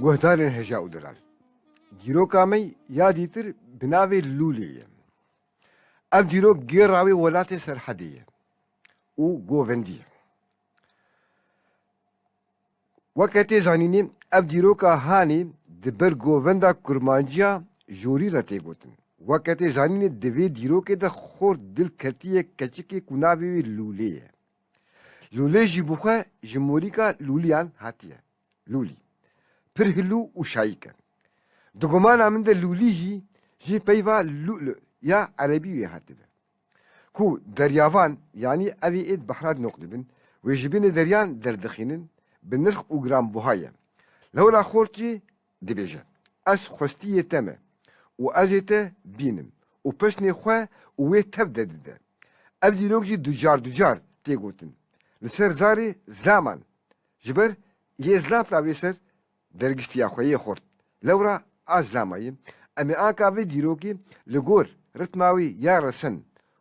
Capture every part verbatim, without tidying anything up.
Guhdarên hêja û delal. Dîroka me ya dîtir bi navê Lûlê ye. Ev dîrok gêra wê welatê Serhedê ye û govendî ye. Weke tê zanînê, ev dîroka hanê di ber govenda kurmanciya jorî re tê gotin. Weke tê zanînê, di vê dîrokê de xort dil ketiye keçikê ku navê wê Lûlê ye. Lûlê jî bi xwe ji morîka lûliyan hatiye. Lûlî. Pir hilû û şayîk e. Di gumana min de lûlî jî ji peyva lû'lu' ya erebî wê hatibe. Ku deryavan, yanî evê ê di behra noq dibin, wê ji binê deryan derdixînin, bi nirx û giranbuha ye. Lewra xort jî dibêje, ez xwestiyê te me û ez ê te bînim û pesnê xwe û wê tev de dide. Ev dîrok jî ducar ducar tê gotin. Li ser zarê zilaman, ji ber yê zilam tavê ser dergiştiya xwe yê xort. Lewra a zilama ye. Em ê anka vê dîrokê li gor ritma wê ya resen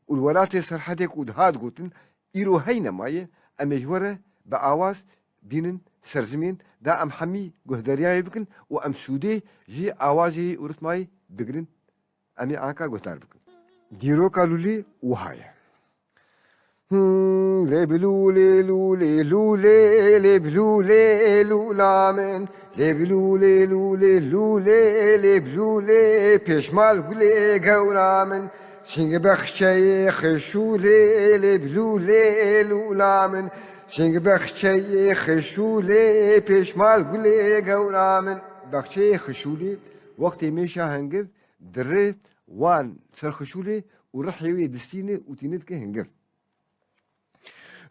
û li welatê Serhedê ku dihat gotin, îro heyne maye, em ê ji we re bi awaz bînin serzimên, da em hemî guhdariyayê bikin û em sûdê ji awazê û ritmayê bigrin. Em ê anka guhdar bikin. Dîroka lûlê wiha ye. Hmm, lê bi lûlê, lûlê, lûlê, lê bi lûlê, lûla min. Lê bi lûlê, lûlê, lûlê, lê bi lûlê, pêşmal gulê gewra min. Sîng bexçeyê xişûlê, lê bi lûlê, lûla min. Sîng bexçeyê xişûlê, pêşmal gulê gewra min. Bexçeyê xişûlê, wextê mêşa hingiv, dirê wan ser xişûlê û rihê wê distîne û tîne dike hingiv.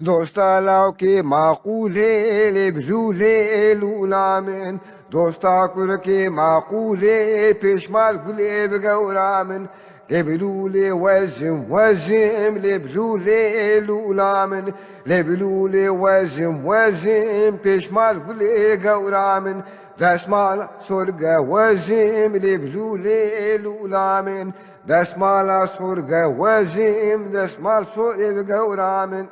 Dosta lawkê maqûlê, lê bi lûlê, lûla min. Dosta kurikê maqûlê, pêşmal gulê bi gewra min. Lê bi lûlê wezim, wezim, lê bi lûlê, lûla min. Lê bi lûlê wezim, wezim, pêşmal gulê gewra min. Desmal sorge wezim, lê bi lûlê, lûla min. Desmala sorge wezim, desmal sorê bi gewra min.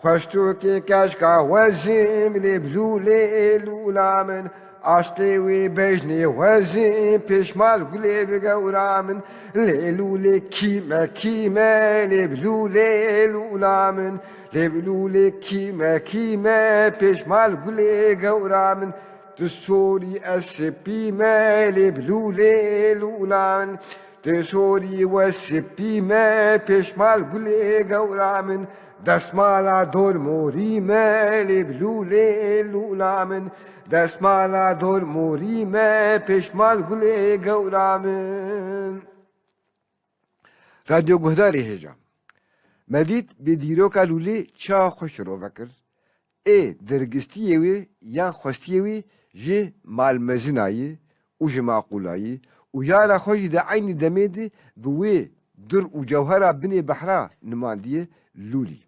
Xwestokê keşka wezim, lê bi lûlê, lûla min. Aştê wê bejnê wezim, pêşmal gulê bi gewra min. Lê lûlê kîme, kîme, lê bi lûlê, lûla min. Lê bi lûlê kîme, kîme, pêşmal gulê gewra min. Tu sorî ez sipî me, lê bi lûlê, lûla min. Tu sorî we sipî me, pêşmal gulê gewra min. Desmala dor morî me, lê bi lûlê, lûla min. Desmala dor morî me, pêşmal gulê gewra min. Radyo guhdarê hêja. Me dît bi dîroka lûlê çawa xwe şirove kir. Ê dergistiyê wê yan xwestiyê wê ji malmezina yê û ji maqûla yê û yara xwe jî di eynî demê de bi wê dur û cewhera binê behra nimandiye lûlî.